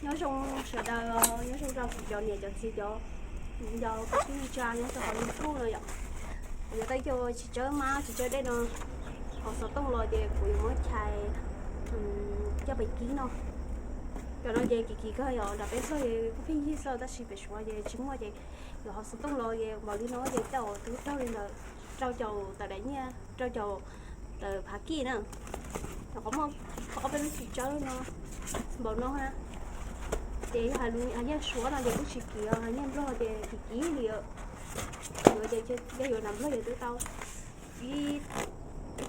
Nyob zoo sawv daws, nyob zoo rau kuv cov niam cov txiv cov, cov kwv tij neej tsa nyob rau hauv YouTube no yom. Kuv yuav tau ib co txiv tsawb mab txiv tsawb dej no hauv xov tooj los ces kuv yuav muab chais coj pem kib no. Cov no ces kim kim kawg yom, nram peb Nplog kuj pheej yig xwb tab sis pem Suav ces tsis muaj ces yuav hauv xov tooj los ces npaum li no ces coj twb raug li ntawd rau caum tawm daim nyiaj, rau caum tawm phav kij na. Qhov muaj ob peb lub txiv tsawb no npaum no na. Ces yog hais nyiaj Suav no ces kuj tsis kim, hais nyiaj Nplog ces kim kim li. Yuav ces yog yuav nram Nplog yuav twb tau ib,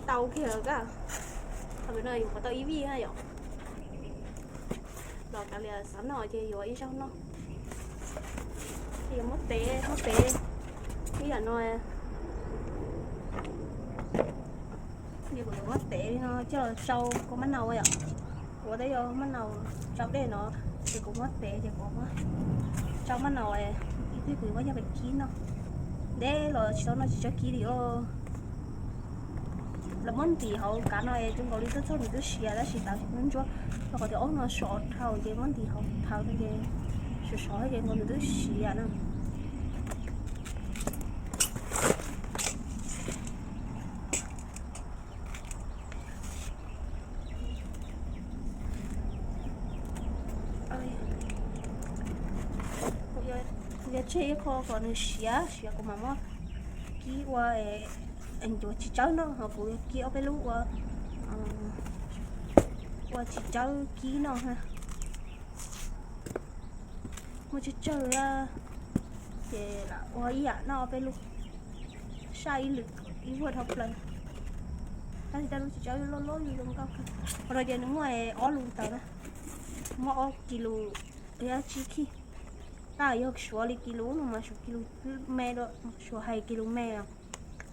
tau kiag ka. Qhov no yuav qhov tau ib vij na yom. Los kav liam xav noj ces yuav ib zaug noj. Yuav muab tev, muab tev ib yam no. Kuv yuav muab tev li no coj los tsau kua mab naus yom. Kuv ua tau yog mab naus tsau dej no, ces kuv muab tev ces kuv muab tsau mab naus, ib pliag kuv yuav muab coj pem kib noj. Deb los tsis tau noj tsis txhob kib li os. Lawv muab ntim hauv kav no es zoo nkaus li tuaj txog nws twb siav tab sis kav tsis ntsuab, rau qhov tias ob no sov dhau ces muab ntim hauv thawv ces sov sov ces nkaus nws twb siav na. Kuv yuav tseg ib qho kom nws siav siav kuv mam muab kib ua, ncuav txiv tsawb no ho kuv yuav kib ob peb lub ua, ua txiv tsawb kib no na. Muaj tsawg tsawg ces lam ua ib yam noj ob peb lub, saj ib lwm ib vuag dhau plaws. Tab sis tej lub txiv tsawb loj loj yus zoo nkauj kawg. Qhov no ces nws muaj ob lus tawm na, muaj ob kis lus thiab tsib khij. Tab yog suav li kis lus no mas suav kis lus me dua, suav hais kis lus me os,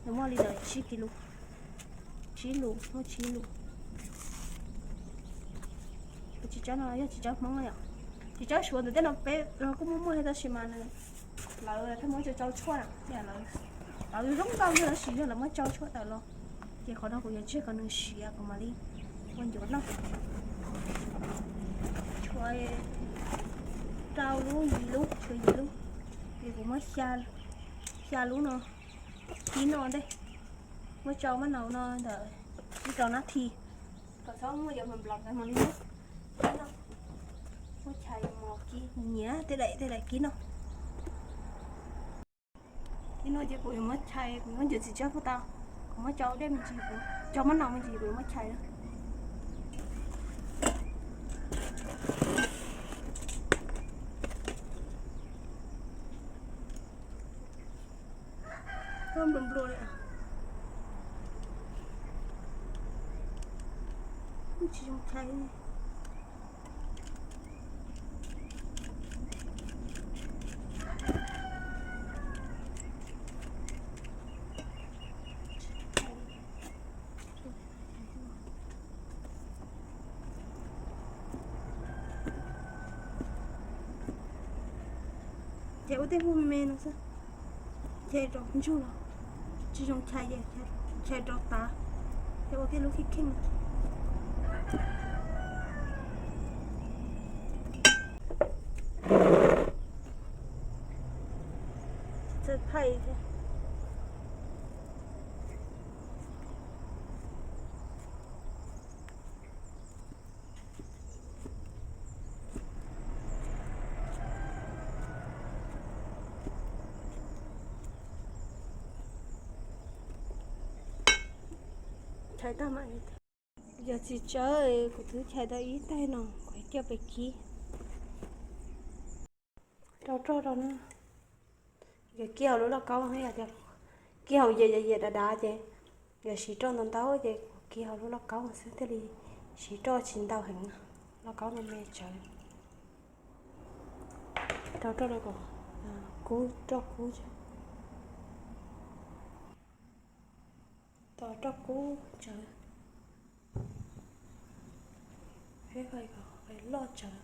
nws muaj li ntawm tsib kis lus, tsib lus, muaj tsib lus. Txiv tsawb no yog txiv tsawb Hmoob yom. Txiv tsawb suav ntawm tej no peb los kuj muaj muaj thiab tab sis mas nws, lawv thiaj muab tsau tshuaj na, lawv zoo nkauj yog tab sis yog lawv muab tsau tshuaj tawm los, ces qhov no kuv yuav tseg kom nws siav kuv mam li ua ncuav noj. Tshuav rau lub yim lub, tshuav yim lub, ces kuv muab xya lub no kib noj ntej. Muab tsau mab naus no ntawm ib rau nab thi, kom txhob muaj cov nplas ntawd mam li muab kib noj. Muab chais mos kib nyiav tej daim tej daim kib noj. Ib no ces kuv yuav muab chais, kuv yuav muab ncuav txiv tsawb puag ta, kuv muab tsau dej me ntsis, tsau mab naus me ntsis kuv yuav muab chais na. Nplua nplua li. Tsis zoo chais. Ces ua tej vuag me me no xwb, ces rau ntsug los tsis zoo chais, ces chais rau tav, ces ua tej lub kheej kheej. Txawj thaij thiab. Chais tag mam li. Yog txiv tsawb kuv twb chais tau ib taig no, kuv coj pem kib rau roj rau na. Yog kib hauv lub lauj kaub, yog tias kib hauv yias yias dav dav ces yog siv roj ntau ntau ces kuv kib hauv lub lauj kaub xwb thiaj li siv roj tsis ntau heev. Lauj kaub me me tsawv. Rau roj rau kom kub, roj kub. Tos roj kub tsawv. Peb loj tsawv.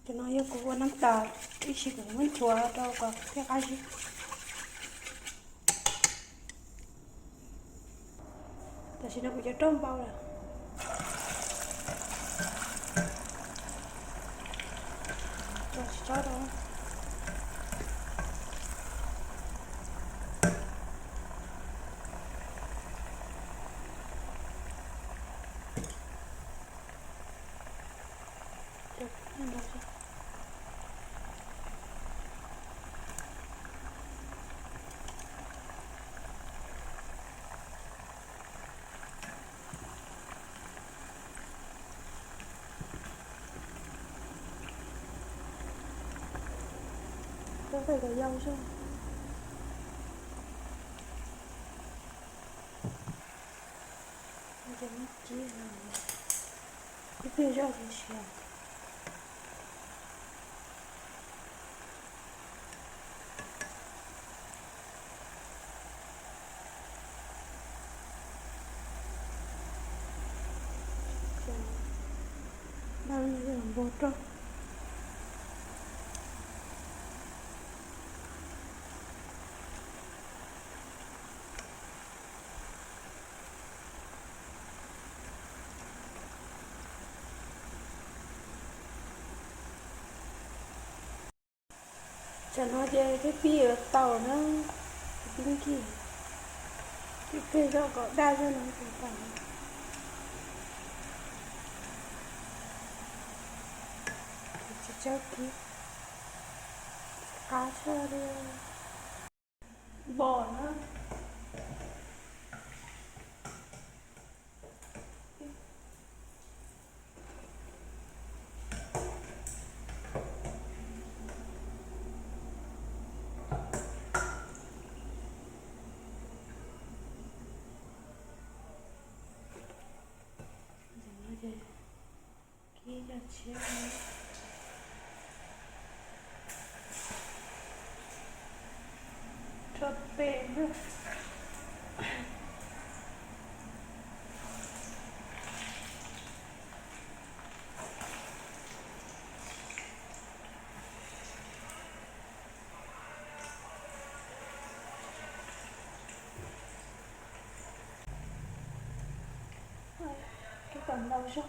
Cov no yog kuv ua nab tas, ib sim kuv muab nchuav rau kom thiaj qab zib. Tam sim no kuv cov roj npau lawm. Tsob rau. Rau tej kom yau zog. Ces muab kib no, ib pliag zoj ces siav. Daj no yog npog roj. Tsam no ces peb pib yuav tau na, pib nkig, pib pliag zoj kom daj zog no ces tau. Tsis txhob kib, qab tshaj li. Npog na. Kib cov tshiab, rho pem na. Kib kom ntau zog.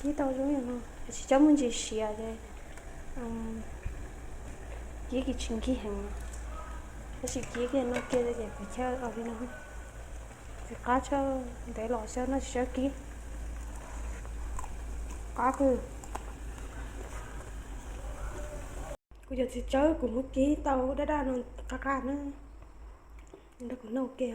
Kib tau zoo li no, tsis txhob muab ntsis siav ces kib kis tsis nkig heev. Tab sis kib kiag no kiag ces kuv chawb ua li no. Txiv qab tshaj, ntev los xyov no tsis txhob kib. Qab kawg. Kuv cov txiv tsawb kuv muab kib tau daj daj no qab qab na. Nrog kuv noj ua ke.